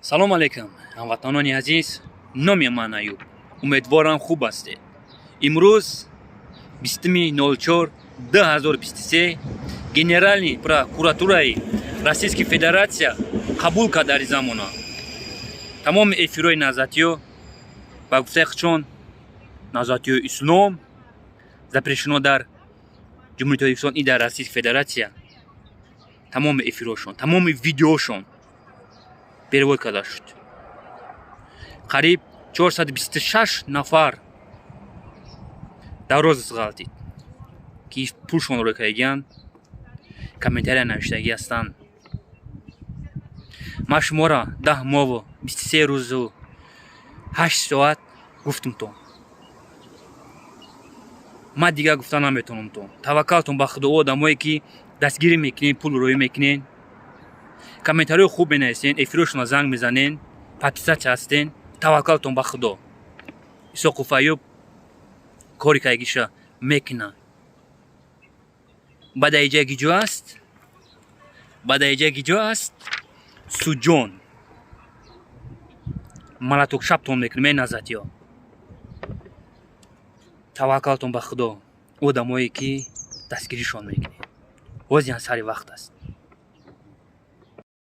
Салом алейкум, ҳамватанони азиз. Номи ман Аюб, умедворам, хуб ҳастед. Имрӯз, 20-04-2023, Генеральный прокуратураи Российской Федерация қабул кард дар замона тамоми эфирҳои наҳзатиё. Ба гуфтаи худшон, наҳзатиёи ислом запрещено дар Ҷумҳурии Тоҷикистон и дар Российской Федерация. Тамоми эфирҳошон, тамоми видеошон перевод карда шуд. Қариб 426 нафар дар розыск ғалтид, ки пулшонро кардагиянд, комментария навиштагӣ ҳастанд. Ман шуморо 10 моҳу 23 рӯзу 8 соат гуфтумтон, ман дигар гуфта наметавонамтон. Таваккалтон ба Худо. Одамое ки дастгирӣ мекунен, пул роӣ мекунен, комментариҳои хуб менависен, эфирҳошонро занг мезанен, подписаться ҳастен, таваккалтон ба Худо. Исоқуф Аюб кори кайгиша мекунад. Баъда иҷа гиҷо аст, баъда иҷа гиҷо аст. Суҷон малаток шабтон мекунем, э наҳзатиё. Таваккалтон ба Худо. Одамое ки дастгиришон мекунед, ҳозиан сари вақт аст.